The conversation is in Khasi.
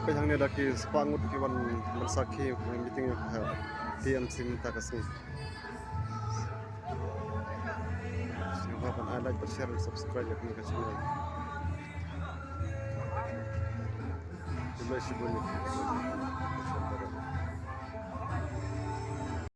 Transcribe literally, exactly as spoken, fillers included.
Peit hangne da ki spah ngut ki wan ban sakhi meeting ha T M C mynta ka sngi. Sngewbha ban ai like, ban share, ban subscribe ïa kane ka channel. Khublei shibun.